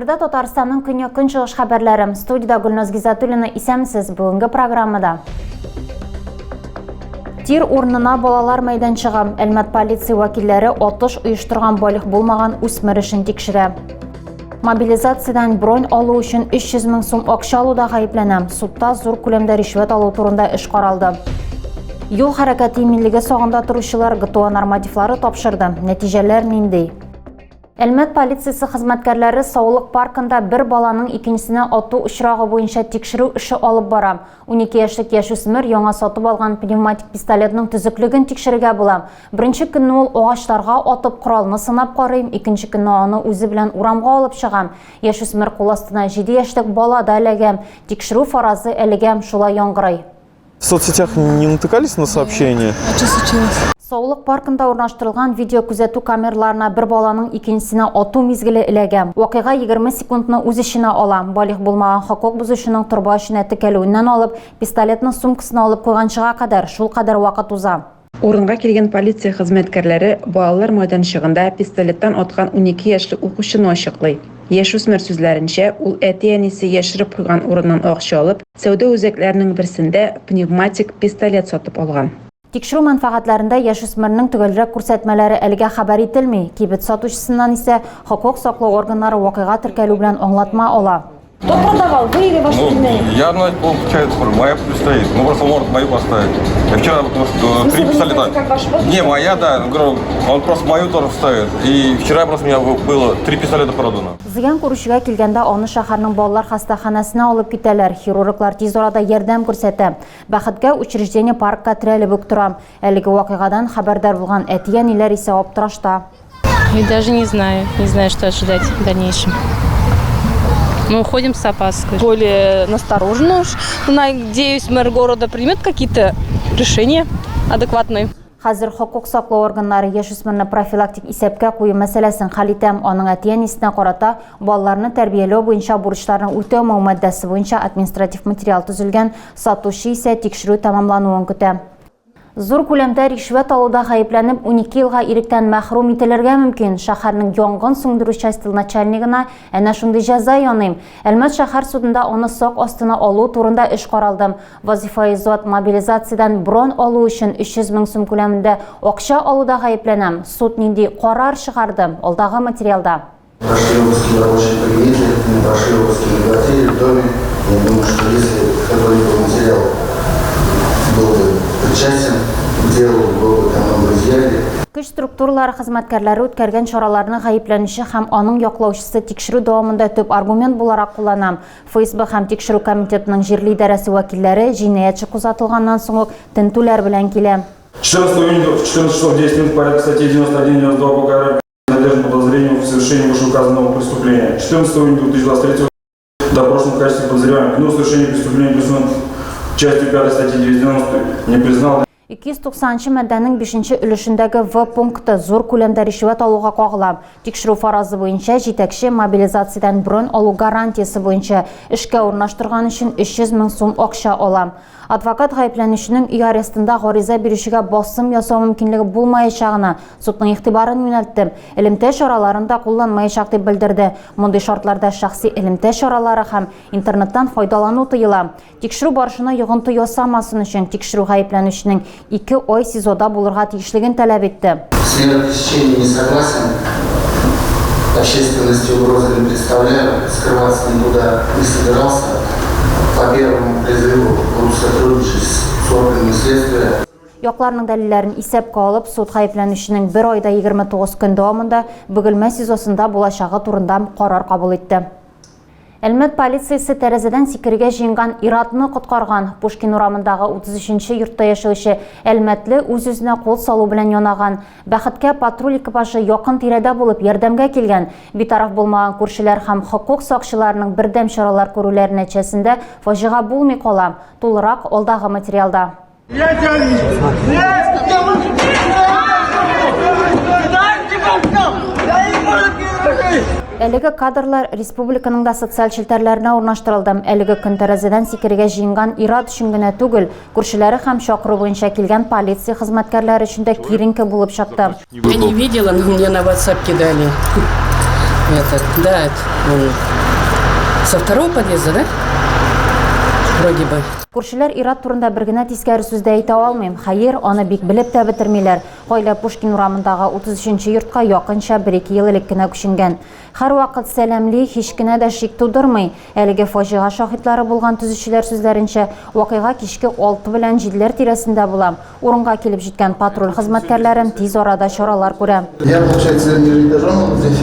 Эфирда Татарстанның көньяк-көнчыгыш хәбәрләре. Студиядә Гөлназ Гизатуллина. Исәнмесез. Бүгенге программада. Тир урынына балалар мәйданчыгы. Әлмәт полиция вәкилләре атыш оештырган балигъ булмаган үсмер эшен тикшерә. Мобилизациядән бронь алу өчен 300 мең сум акча алуда гаепләнә. Судта зур күләмдә ришвәт алу турында эш каралды. Юл хәрәкәте иминлеге сагында торучылар ГТО нормативлары тапшырды. Нәтиҗәләр нинди? Әлмәт полициясе хезмәткәрләре Саулык паркында бер баланың икенчесенә ату очрагы буенча тикшерү эше алып бара. 12 яшьлек яшүсмер яңа сатып алган пневматик пистолетның төзеклеген тикшерергә була. Беренче көнне ул агачларга атып коралны сынап карый, икенче көнне аны үзе белән урамга алып чыга. Яшүсмер кул астына 7 яшьлек бала да эләгә. Тикшерү фаразы әлегә шулай яңгырый. В соцсетях не натыкались на сообщения? А что случилось? Саулык паркында урнаштырылган видеокүзәтү камераларына бер баланың икенчесенә ату мизгеле эләгә. Вакыйга 20 секундны үз эченә ала. Балигъ булмаган хокук бозучының торба эченә текәлүеннән алып, пистолетны сумкасына алып куйганчыга кадәр шулкадәр вакыт уза. Урынга килгән полиция хезмәткәрләре балалар майданчыгында пистолеттан аткан 12 яшьлек укучыны ачыклый. Яшүсмер сүзләренчә, ул әти-әнисе яшереп куйган урыннан акча алып, сәүдә үзәкләренең берсендә пневматик пистолет сатып алган. Тикшерү мәнфәгатьләрендә яшүсмернең төгәлрәк күрсәтмәләре әлегә хәбәр ителми. Кибет сатучысыннан исә хокук саклау органнары вакыйга теркәлү белән аңлатма ала. Кто продавал? Вы или ваш Ну, племянник? я, ну, получается, моя стоит. Ну, просто может мою поставить. Я вчера потому что, В смысле, три вы не пистолета. знаете, как ваш подпись? Не, моя, да. Ну, говорю, он просто мою тоже вставит. И вчера просто у меня было три пистолета продано. Зыян күрүчегә килгәндә аны шәһәрнең балалар хастаханәсенә алып китәләр. Хирурглар тиз арада ярдәм күрсәтә. Бәхеткә, учреждение паркка терәлеп үк тора. Әлеге вакыйгадан хәбәрдар булган әти-әниләр исә аптырашта. Я даже не знаю, не знаю, что ожидать в дальнейшем. Мы уходим с опаской. Более настороженно уж. Ну, надеюсь, мэр города примет какие-то решения адекватные. Хәзер хокук саклау органнары яшүсмерне профилактик исәпкә кую мәсьәләсен хәл итә. Аның әти-әнисенә карата балаларны тәрбияләү буенча бурычларны үтәмәү маддәсе буенча административ материал төзелгән, сатучы исә тикшерү тәмамлануын көтә. Зур күләмдә ришвәт алуда гаепләнеп, 12 елга иректән мәхрүм ителергә мөмкин. Шәһәрнең янгын сүндерү часте начальнигына әнә шундый җәза яный. Әлмәт шәһәр судында аны сак астына алу турында эш каралды. Вазифаи зат мобилизациядән бронь алу өчен 300 мең сум күләмендә акча алуда гаепләнә. Суд нинди карар чыгарды? Алдагы материалда. Прошли обыски в рабочем кабинете, мы прошли обыски на квартире, в доме. Я думаю, что если какой-либо материал был бы причастен к делу, был бы там он изъяли. Көч структуралары хезмәткәрләре үткәргән чараларны гаепләнүче һәм аның яклаучысы тикшерү дәвамында төп аргумент буларак куллана. ФСБ һәм Тикшерү комитетының җирле идарәсе вәкилләре җинаятьче кузгатылганнан соң ук тентүләр белән килә. 14 июня в 14 часов 10 минут в порядке статьи 91-92 УК РФ задержан по подозрению в совершении вышеуказанного преступления. 14 июня 2023 допрошен в качестве подозреваемого. Вину в совершении преступления, предусмотренного частью 5 статьи 290, не признал. 290 маддәнең 5 нче өлешендәге В пункты зур күләмдә ришвәт алуга кагыла. Тикшерү фаразы буенча, җитәкче мобилизациядән бронь алу гарантиясе буенча эшкә урнаштырган өчен 300 мең сум акча ала. Адвокат гаепләнүченең өй арестында гариза бирүчегә басым ясау мөмкинлеге булмаячагына судның игътибарын юнәлтте. Элемтә чараларын да кулланмаячак дип белдерде. Мондый шартларда шәхси элемтә чаралары һәм интернеттан файдалану тыела. Тикшерү барышына йогынты ясамасын өчен тикшерү гаепләнүченең ике ай СИЗОда булырга тиешлеген таләп итте. С мерой пресечения не согласен, общественности угрозы не представляю, скрываться никуда не собирался. По первому призыву буду сотрудничать с органами следствия. Якларның дәлилләрен исәпкә алып, суд гаепләнүченең бер ай да 29 көн дәвамында Бөгелмә СИЗОсында булачагы турында карар кабул итте. Әлмәт полициясе тәрәзәдән сикерергә җыенган ир-атны коткарган. Пушкин урамындагы 33 нче йортта яшәүче әлмәтле үз-үзенә кул салу белән янаган. Бәхеткә, патруль экипажы якын тирәдә булып, ярдәмгә килгән. Битараф булмаган күршеләр һәм хокук сакчыларының бердәм чаралар күрүләре нәтиҗәсендә фаҗига булмый кала. Тулырак алдагы материалда. Әлеге кадрлар республиканың да социаль челтәрләренә урнаштырылды. Әлеге көн тәрәзәдән сикерергә җыенган ир-ат өчен генә түгел, күршеләре һәм чакыру буенча килгән полиция хезмәткәрләре өчен дә киеренке булып чыкты. Я не видела, но мне на WhatsApp кидали. Этот, да, это он со второго подъезда, да? Вроде бы. Күршеләр ир-ат турында бер генә тискәре сүз дә әйтә алмыйм. Хәер, аны бик белеп тә бетермиләр. Гаилә Пушкин урамындагы 33 нче йортка якынча бер-ике ел элек кенә күченгән. Һәрвакыт сәламли, һич кенә дә шик тудырмый. Әлеге фаҗига шаһитлары булган төзүчеләр сүзләренчә, вакыйга кичке алты белән җиделәр тирәсендә була. Урынга килеп җиткән патруль хезмәткәрләре тиз арада чаралар күрә. Я, получается, ниже этажом вот здесь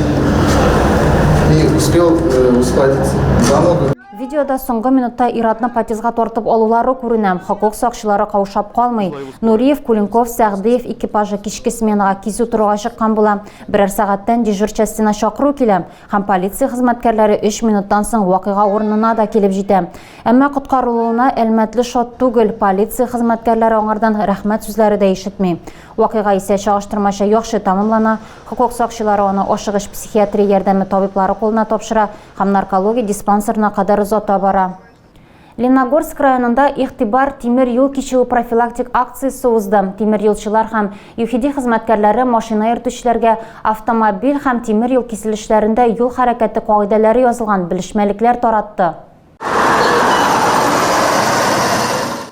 и успел э, схватиться за ногу. Видеода соңгы минутта ир-атны подъездга тартып алулары күренә. Хокук сакчылары каушап калмый. Нуриев, Куленков, Сәгъдиев экипажы кичке сменага кизү торуга чыккан була. Берәр сәгатьтән дежур частена чакыру килә һәм полиция хезмәткәрләре өч минуттан соң вакыйга урынына да килеп җитә. Әмма коткарылуына әлмәтле шат түгел, полиция хезмәткәрләре аңардан рәхмәт сүзләре дә ишетми. Вакыйга исә чагыштырмача яхшы тәмамлана, хокук сакчылары аны ашыгыч психиатрия ярдәме табиблары кулына тапшыра һәм наркология диспансерына кадәр озата бара. Ленногорск районында Игътибар тимер юл кичүе профилактик акциясе узды. Тимер юлчылар һәм ЮХИДИ хезмәткәрләре машина йөртүчеләргә автомобиль һәм тимер юл киселешләрендә юл хәрәкәте кагыйдәләре язылган белешмәлекләр таратты.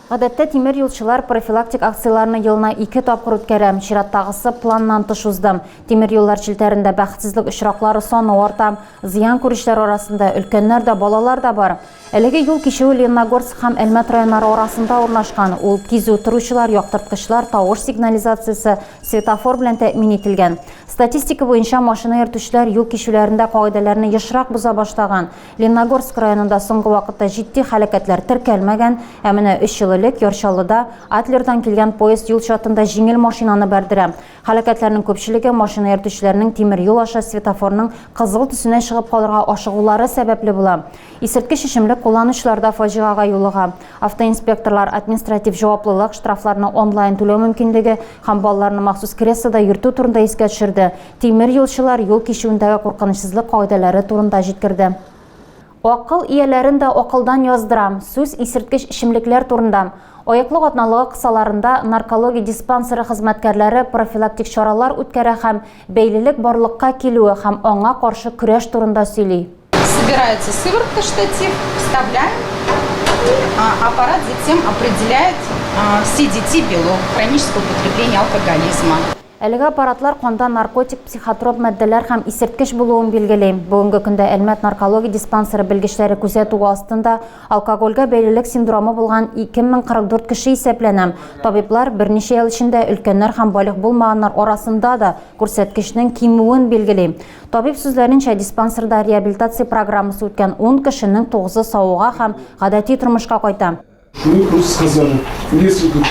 Гадәттә тимер юлчылар профилактик акцияләрне елына ике тапкыр үткәрә. Чираттагысы планнан тыш узды. Тимер юллар челтәрендә бәхетсезлек очраклары саны арта. Зыян күрүчеләр арасында өлкәннәр дә, балалар да бар. Әлеге юл кичүе Лениногорск һәм Әлмәт районнары арасында урнашкан. Ул кизү торучылар, яктырткычлар, тавыш сигнализациясе, светофор белән тәэмин ителгән. Статистика буенча, машина йөртүчеләр юл кичүләрендә кагыйдәләрне ешрак боза башлаган. Лениногорск районында соңгы вакытта җитди һәлакәтләр теркәлмәгән, ә менә өч ел элек Яр Чаллыда Адлердан килгән поезд юл чатында җиңел машинаны бәрдерә. Һәлакәтләрнең күпчелеге машина йөртүчеләрнең тимер юл аша светофорның кызыл төсенә чыгып калырга ашыгулары сәбәпле була. Исерткеч эчемлек кулланучылар да фаҗигага юлыга. Автоинспекторлар административ җаваплылык, штрафларны онлайн түләү мөмкинлеге һәм балаларны махсус креслода йөртү турында искә төшерде. Тимер юлчылар юл кичүендәге куркынычсызлык кагыйдәләре турында җиткерде. Акыл ияләрен дә акылдан яздыра. Сүз исерткеч эчемлекләр турында. Аеклык атналыгы кысаларында наркология диспансеры хезмәткәрләре профилактик чаралар үткәрә һәм бәйлелек барлыкка килүе һәм аңа каршы көрәш турында сөйли. Собирается сыворотка штатив, вставляем. Аппарат затем определяет CDT белок, хроническое употребление алкоголизма. Әлеге аппаратлар канда наркотик, психотроп матдәләр һәм исерткеч булуын билгели. Бүгенге көндә Әлмәт наркология диспансеры белгечләре күзәтүе астында алкогольгә бәйлелек синдромы булган 2044 кеше исәпләнә. Табиблар берничә ел эчендә өлкәннәр һәм балигъ булмаганнар арасында да күрсәткечнең кимүен билгели. Табиб сүзләренчә, диспансерда реабилитация программасы үткән ун кешенең тугызы савыга һәм гадәти тормышка кайта. Мы просто сказали, если ты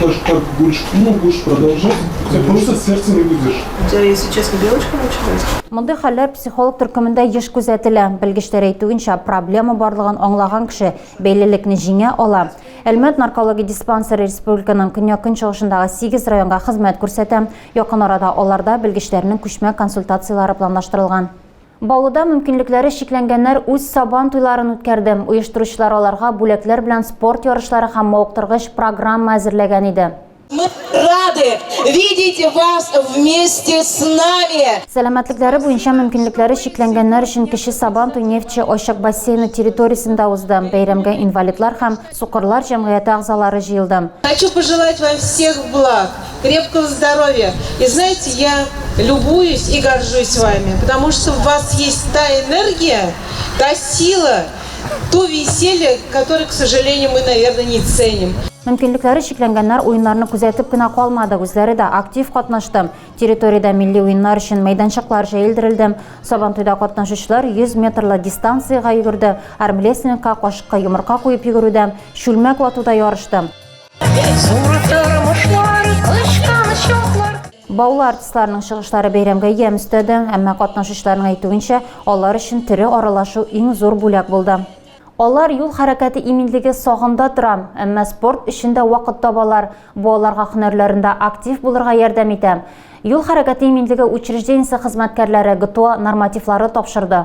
даже так будешь, ну, будешь продолжать, у тебя просто сердце не выдержит. У тебя, если честно, белочка началась? Мондый хәлләр психолог төркемендә еш күзәтелә. Белгечләр әйтүенчә, проблема барлыгын аңлаган кеше бәйлелекне җиңә ала. Әлмәт наркология диспансеры республиканың көньяк-көнчыгышындагы сигез районга хезмәт күрсәтә. Якын арада аларда белгечләрнең күчмә консультацияләре планлаштырылган. Баулыда мөмкинлекләре чикләнгәннәр үз Сабан туйларын үткәрде. Оештыручылар аларга бүләкләр белән спорт ярышлары һәм мавыктыргыч программа әзерләгән иде. Мы рады видеть вас вместе с нами! Сәламәтлекләре буенча мөмкинлекләре чикләнгәннәр өчен Кече Сабан туй Нефтьче ачык бассейны территориясендә узды. Бәйрәмгә инвалидлар һәм сукырлар җәмгыяте әгъзалары җыелды. Хочу пожелать вам всех благ, крепкого здоровья. И знаете, я любуюсь и горжусь вами, потому что в вас есть та энергия, та сила, то веселье, которое, к сожалению, мы, наверное, не ценим. Мөмкинлекләре чикләнгәннәр уеннарны күзәтеп кенә калмады, үзләре дә актив катнашты. Территориядә милли уеннар өчен мәйданчыклар җәелдерелде. Сабантуйда катнашучылар 100 метрлы дистанциягә йөгерде, армлестлингка, кашыкка йомырка куеп йөгерүдә, чүлмәк ватуда ярышты. Баулы артистларының чыгышлары бәйрәмгә ямь өстәде, әмма катнашучыларның әйтүенчә, алар өчен тере аралашу иң зур бүләк булды. Алар юл хәрәкәте иминлеге сагында тора, әмма спорт өчен дә вакыт табалар, бу аларга һөнәрләрендә актив булырга ярдәм итә. Юл хәрәкәте иминлеге учреждениесе хезмәткәрләре ГТО нормативлары тапшырды.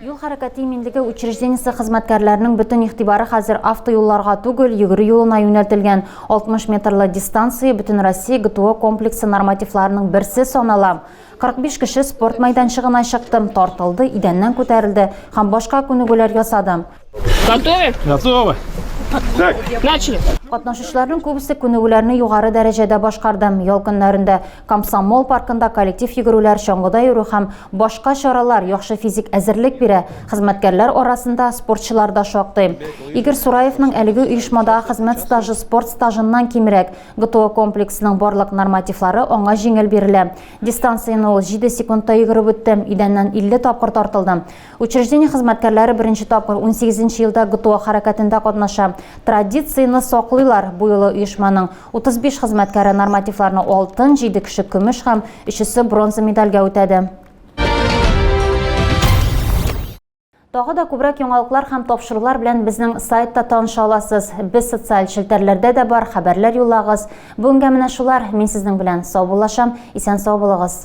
Юл хәрәкәте иминлеге учреждениесе хезмәткәрләренең бөтен игътибары хәзер автоюлларга түгел, йөгерү юлына юнәлтелгән. 60 метрлы дистанция Бөтенроссия ГТО комплексы нормативларының берсе санала. 45 кеше спорт мәйданчыгына чыкты, тартылды, идәннән күтәрелде һәм башка күнегүләр ясады. Готовы? Готовы. Так. Начали. Катнашучыларның күбесе күнегүләрне югары дәрәҗәдә башкарды. Ял көннәрендә Комсомол паркында коллектив йөгерүләр, чаңгыда йөрү һәм башка чаралар яхшы физик әзерлек бирә. Хезмәткәрләр арасында спортчылар да шактый. Игорь Сураевның әлеге оешмадагы хезмәт стажы спорт стажыннан кимрәк. ГТО комплексының барлык нормативлары аңа җиңел бирелә. Дистанцияне ул 7 секундта йөгереп үтте, идәннән 50 тапкыр тартылды. Учреждение хезмәткәрләре беренче тапкыр 18 елда ГТО хәрәкәтендә катнаша. Традицияне саклыйлар. Бу юлы оешманың 35 хезмәткәре нормативларны алтын, 7 кеше көмеш һәм өчесе бронза медальгә үтәде. Тагы да күбрәк яңалыклар һәм тапшырулар белән безнең сайтта таныша аласыз. Без социаль челтәрләрдә дә бар, хәбәрләр юллагыз. Бүгенгә менә шулар. Мин сезнең белән саубуллашам. Исән сау булыгыз.